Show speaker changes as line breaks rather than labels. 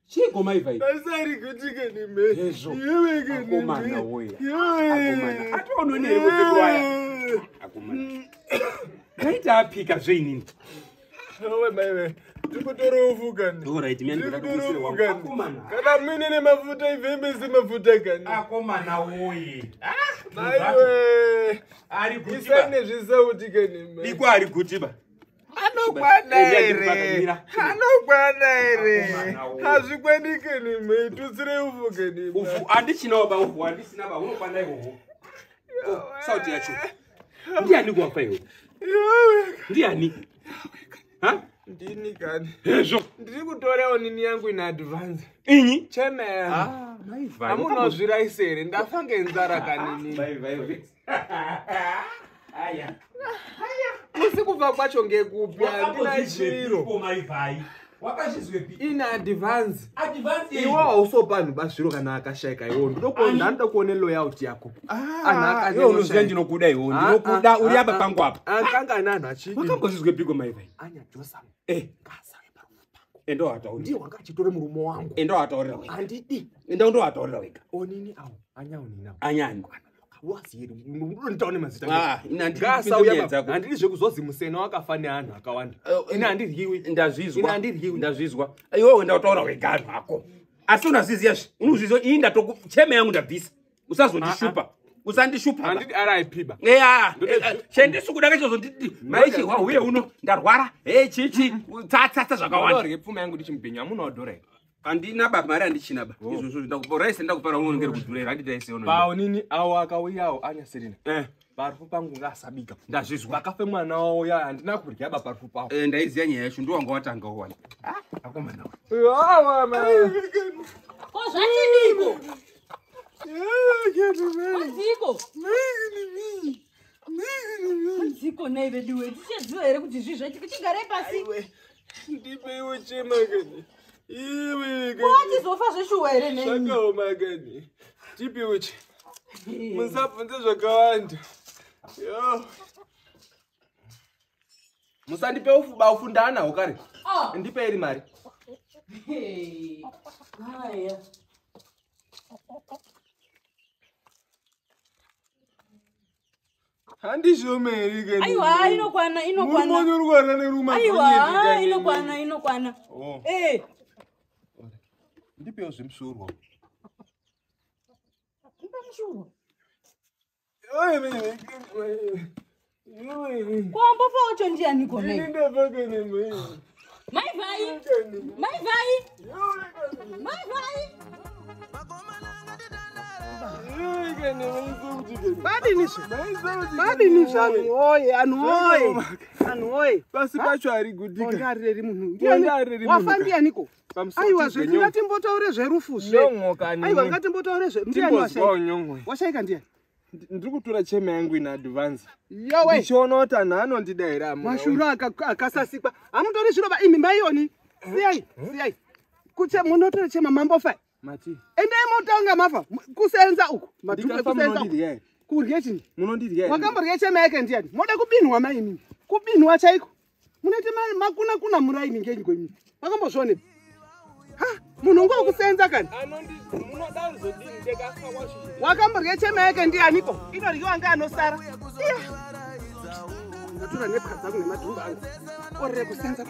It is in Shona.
Chiko maivai.
Pasari kutika nime.
Hezvo. Akomana woye. Akomana. Atoonone here kuwaya. Akomana. Kaita apika zveinini.
Owe maiwe. Tikutora ufu kani.
Alright, mina ndikuda kuisira wangu. Akomana.
Kana mine nemafuta ivembe semafuta kani.
Akomana woye.
Ah, maiwe.
Ari gutiba.
Isane zvisauti kani.
Diko ari gutiba.
Anokwana here? Anokwana here? Hazvikwanike nime, tutsire ufu kani.
Ufu handichinawo ba ufu handisina ba unokwana ihoho. Sauti yacho. Ndiani kuwafa iwe? Ndiani? Ha?
Ndini kani.
Hezvo.
Ndiri kutorawo nini yangu in advance.
Inyi?
Chema yangu.
Ah, maivai.
Amunozviraise here? Ndafa ngenzara kani nini.
Maivai. Aya.
Musi kubva kwacho ngekupi? Handina chiro.
Maivai. Wakazvizwepi?
In advance.
Advance
Iwe hausopa anhu bazviro kana akashaika iwo. Ndinoda kuone loyalty yako.
Ah, iwe unoziva ndinokuda iwe. Ndinokuda uri apa pangu apa.
Akanga ane anhu achidi.
Wakambozvizwepiko maivai?
Anya Josam.
Eh.
Ngasawe parufu pangu.
Enda wataurira.
Ndiye wanga achitore murume wangu.
Enda wataurira wega.
Handidi.
Enda undowataurira wega.
Onini awo. Anya onini awo.
Anyani.
Nditaone mazita.
Ah, ina
Ngasauya handidi zvekuzozi musena wakafa neanhu akawanda. Ina handiryiwi.
Ndazvizwa.
Ina handiryiwi.
Ndazvizwa. Iwewe enda utaura wega anhu ako. Asi unazviziya zve. Unozviziva ini ndatoku chema yangu ndabvisa. Usazondishupa. Usandishupa.
Handidi RIP ba.
Eya, chendisi kuda kechozonditi maichihwa huye uno ndarwara. Hey chichi tsatsatsa zvakawanda.
Ndorye pfuma yangu ndichimubhenyu hamuna dhora here?
Handina ba mari handichina ba. Izvozvo ndakupa raisi ndakupa raunongere kudhurera handidi raisi uno.
Paonini awo akauyawo anya Serena.
Eh,
Parufu pangu ngaasabika.
ndazvizwa.
Vakafe mwana wavo ya handina kurya ba parufu pavo.
Eh, ndaiziya nyaya yacho ndiwo wanga watanga wani. Ah, akomana.
Awa mai.
Ko zvatidiko? Wadziko? Wadziko nei veduwe? Tichaziva here kuti zvii zvaitika? Tigarei pasi.
Ndipeiwo chema kani. Iwe
Ko wachizofa zveshuwa here nei?
Zvakaoma kani. Tipiwo che. Musabvunze zvakawanda. Yo. Musandipe ufu ba ufu ndanawo kare.
Ah.
Ndipe iri mari.
Hey. Haya.
Handishomeri kani.
Aiwa, inokwana, inokwana.
Murume unorwara neruma
Aiwa, inokwana, inokwana.
Oh.
Eh.
Ndipewo zvemushurwa.
Ndipe mushurwa.
Ndini
Ko wambofa wacho ndianiko nei?
ndafa kani mai.
Mai Vai. Mai Vai. Mai Vai.
Badini zve anhu woye, anhu woye, anhu woye.
Pasi pacho ari gudika.
Ondareri munhu.
Ondareri munhu
Wafa
ka.
ndianiko?
Pamusoro
Aiwa
tizwe
zve
nyongo.
ngatimbotaure zverufu zve.
Nyongo kani.
Aiwa ngatimbotaure zve. Ndiani
Timbozwawo
washaika?
nyongo.
Washaika ndiani?
Ndiri kutora chema yangu in advance.
Yowe.
Ndichiona kuti anhu anondida here amuna.
Mashura akasasikwa. Hamutori zviro ba imi maioni. Siyai, siyai. Kuche munotora chema mambofa.
Mati.
Endai motanga mafa. Kusenza uku. Madhuku
Ndikafa
ekusenza uku.
munondirya here?
Kurye chini?
Munondirya here?
Wakamborya chema yake ndiani? Moda kubinwa maimi. Kubinwa chaiko? Munoite makuna kuna muraini ngenyi kwenyu. Makambozvione. Ha, munhu ngokusenza kani?
Munoda kuzodini ndikafa kwacho.
Wakamborya chema yake ndianiko? Inoryiwa ngeanosara. Iya. Ndatora nepwa dzangu nemadhumba angu. Orere kusenza.